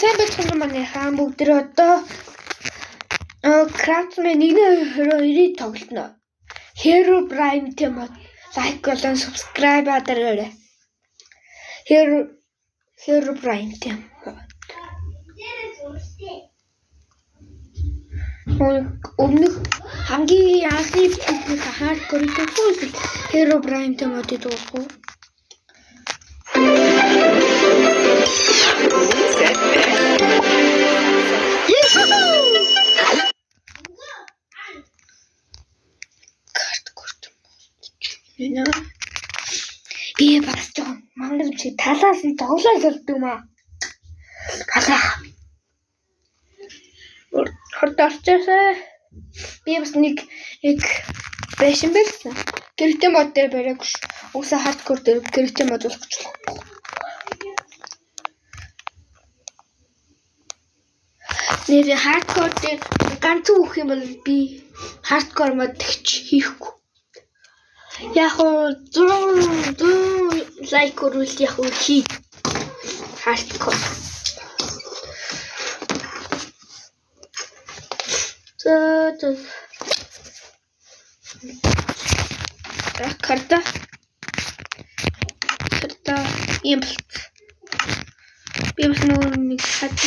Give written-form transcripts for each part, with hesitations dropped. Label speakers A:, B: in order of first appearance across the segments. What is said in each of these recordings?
A: сайн байцгаана уу манайхаа бүгд одоо Craftsman 1.22-ийг тоглоно. Herobrine team лайк болон subscribe дараарай. Herobrine team. Өмнөх хамгийн анхны бичлэгийнхээ hardcore тоглосон Herobrine team модыг тоглох уу? Би бас жоохон мангар шиг талаас нь тоглоод болдго юм аа. Галаа. Хорд орчихсоо. Би бас нэг яг байшин байсан. Гэртээ мод дээр бариагүй ш. Угсаа хардкор дээр гэртээ мод болох гэж байна. Нэр хардкор дээр ганцхан өгөх юм бол би хардкор мод тэгч хийхгүй. Яг уу 100 лайк өрвөл яг уу хий. Хардкор. За за. Карта. Карта юм болт. Би бас нөгөө нэг хад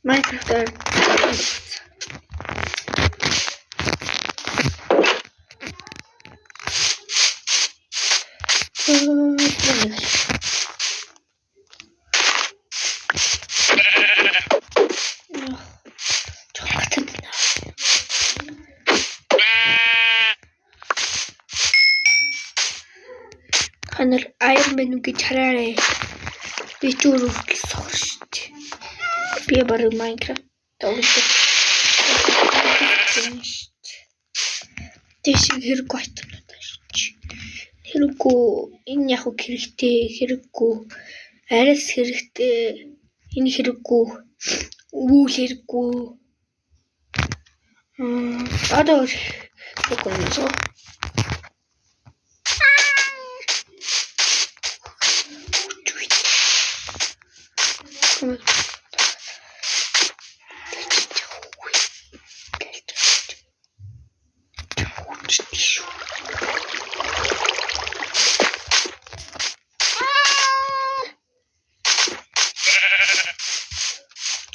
A: Minecraft-аар Ханаар Iron Man гэж хараарай. Би ч өөр хүртэл сохор шүү дээ. Би бараг Minecraft тоглодог. Тийш хэрэггүй айтнууд шүү. Хэрэггүй энэ яг хэрэгтэй хэрэггүй. Араас хэрэгтэй. Энэ хэрэггүй. Үүл хэрэггүй. Одоо хэрэггүй юм шүү.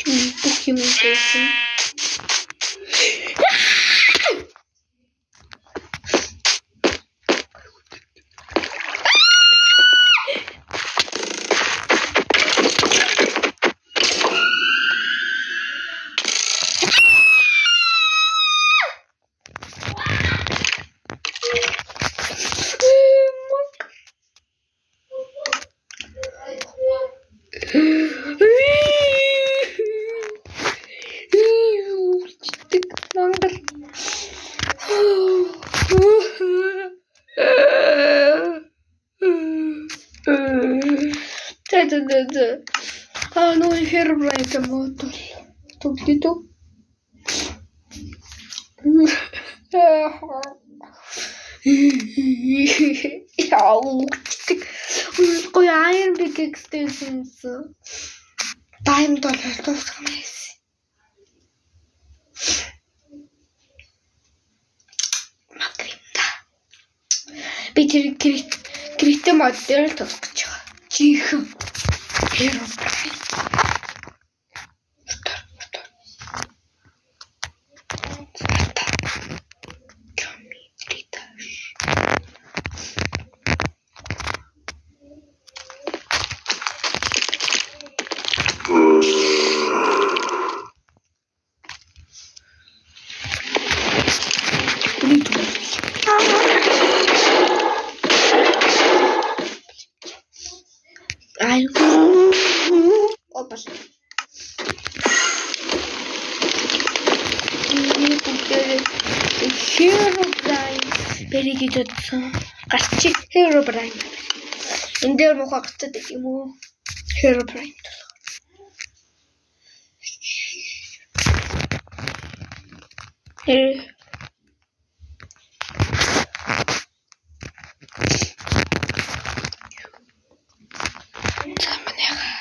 A: Бүх юм байсан. Монгол. За за за за. Аа нөгөө Herobrine мод бол тоглоё. Яа, үгчдэг. Гоё Iron Pickaxe юмсан. Diamond бол дуусах юм байсан. Макринда. Би тэр гэртээ мод дээр л тоглох гэж байгаа. Жинхэнэ Herobrine. Опа. Herobrine бэрийгээ бодсон. Гарчи Herobrine. Энэ дээр муухай гарцаад байт юм уу? Herobrine. За манайхаа.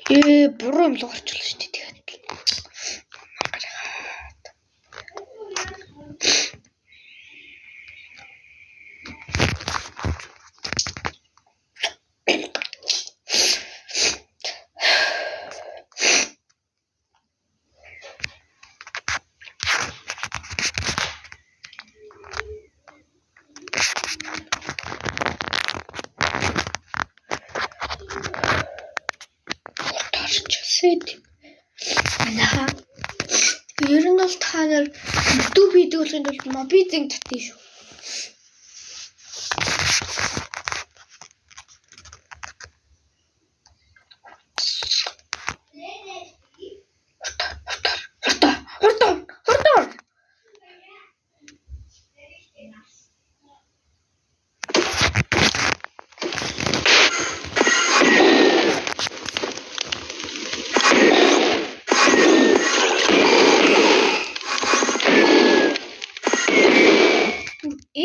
A: Буруу юм л гарчлаа шүү дээ. Тэгээд Манайхаа ер нь бол та нар YouTube видео хийхэд бол Mobizen татна шүү. Хурдан.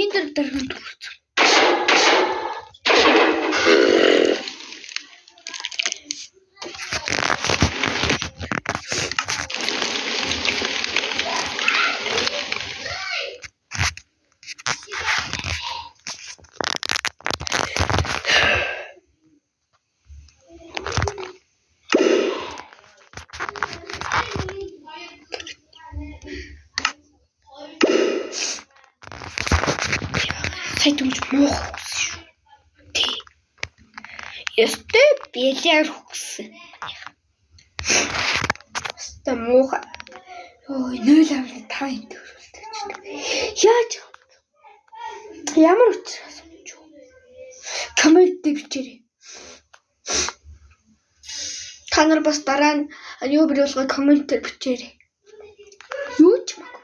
A: Эндэр дэргэн төрсөн. Сая дөнгөж муухай хөгсөн шүү. Тий. Ёстой бэлэр хөгсөн. Ёстой муухай. Йоо 0.5 энэ төрүүлдэг чинь. Яаж ямар учраас юм ч. Коммент дээр бичээрэй. Та нар бас дараа нь юу бируулгаа коммент дээр бичээрэй. Юу ч маггүй.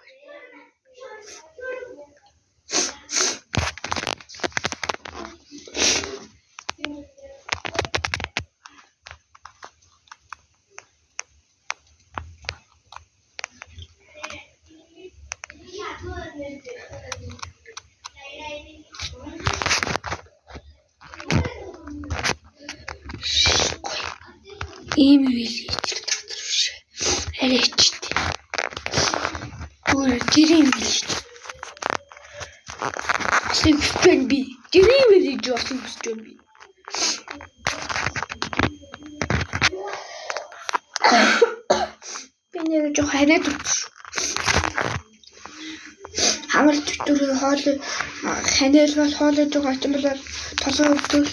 A: Ийм вилэж газар биш. Арай ичтэй. Өөр жирийн вилэж. Олыг хүсэж байна би. Жирийн вилэж олыг хүсэж байна би. Би нэг жоо ханиад өгсөн шүү. Хамар чөтгөр хоол ханиал бол хоолой жоо очин бол толгой өвдөл.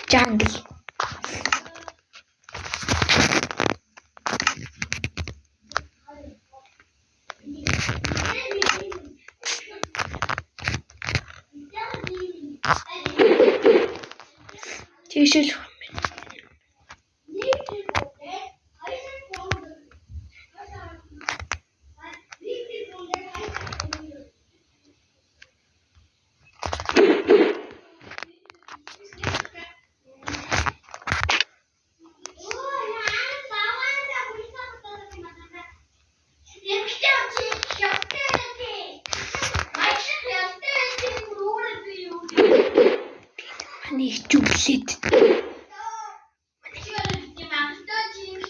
A: Jungle. Тийшэл Манай хичүүлээд.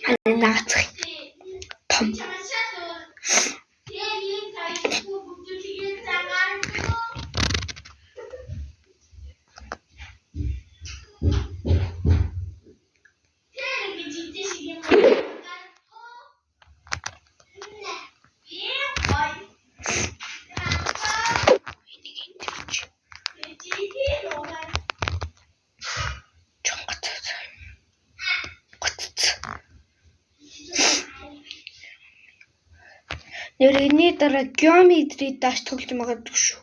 A: Манай наацх том. Нэр энэний дараа Geometry Dash тоглож магадгүй шүү.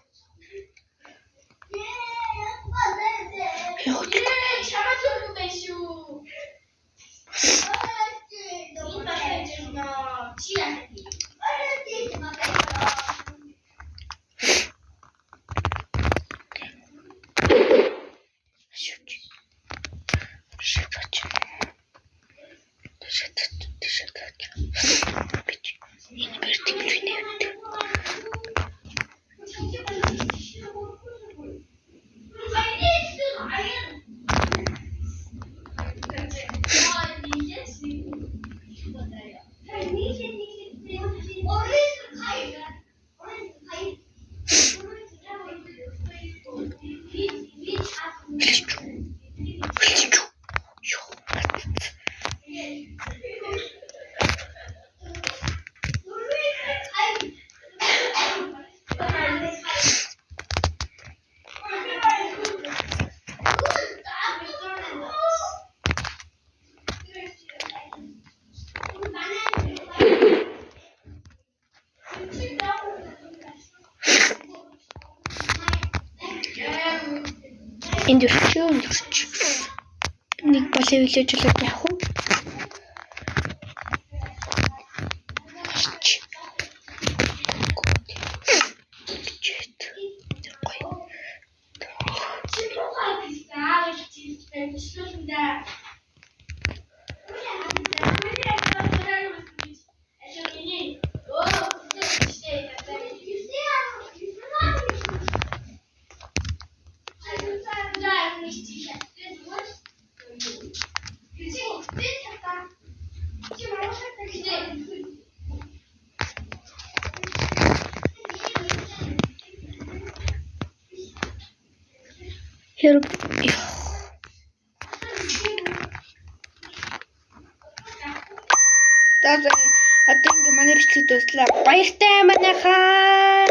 A: Энд өрчөө, энд өрч. Нэг болоо илээж болоод явах уу? Хэрэг За одоо ингээ манай бичлэг дууслаа. Баяртай манайхаа.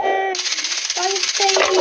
A: Баяртай.